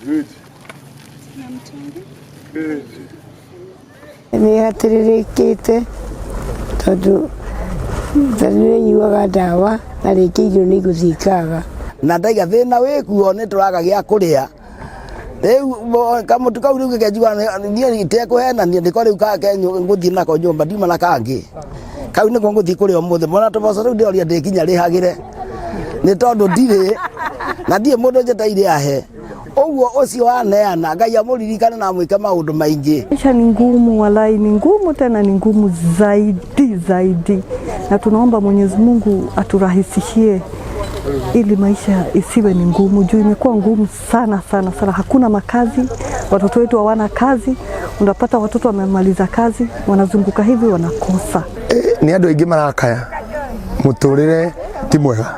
Good. Good. Nĩ hatĩrĩrĩkĩte tondũ tondũ nĩ nyuaga ndawa na rĩngĩ irio nĩ igũthiĩ ikaga. Na ndaiga thĩna wĩkuo nĩ tũraga gĩa kũrĩa. Rĩu kamũtu kau rĩu gĩkenjigua niĩ itekũhenania nĩko rĩu ke ngũthiĩ nako nyũmba ndiuma na kangĩ. Kau nĩko ngũthiĩ kũrĩa ũmũthĩ. Mwana tũboco rĩu ndĩroria ndĩkinya rĩhagĩre nĩ tondũ ndirĩ na ndirĩ mũndũ njeteire ahe. Ũguo ũcio waneana Ngai amũririkane na amwĩke maũndũ maingĩ. Maisha ni ngumu, walai ni ngumu, tena ni ngumu zaidi zaidi, na tunaomba Mwenyezi Mungu aturahisishie ili maisha isiwe ni ngumu, juu imekuwa ngumu sana sana sana. Hakuna makazi, watoto wetu hawana kazi. Unapata watoto wamemaliza kazi, wanazunguka hivi wanakosa. Nĩ andũ aingĩ marakaya mũtũrĩre ti mwega,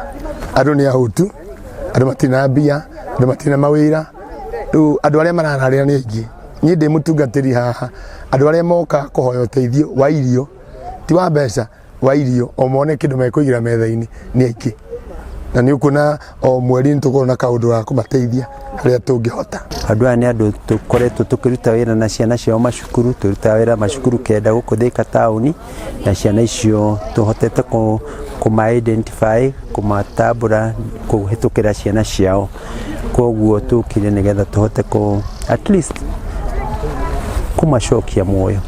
andũ nĩ ahũtu, andũ matirĩ na mbia, andũ matirĩ na mawĩra, rĩu andũ arĩa marararĩra nĩ aingĩ. Niĩ ndĩ mũtungatĩri haha, andũ arĩa moka kũhoya ũteithio wa irio ti wa mbeca, wa irio o mone kĩndũ mekũigĩra metha-inĩ nĩ aingĩ, na nĩ ũkuona o mweri nĩ tũkoragwo na kaũndũ ga kũmateithia harĩa tũngĩhota. Andũ aya nĩ andũ tũkoretwo tũkĩruta wĩra na ciana ciao macukuru, tũrutaga wĩra macukuru kenda gũkũ Thika taũni, na ciana icio tũhotete kũma identify, kũmatambũra kũhĩtũkĩra ciana ciao. Koguo tũkire nĩgetha tũhote kũ at least kũmacokia muoyo.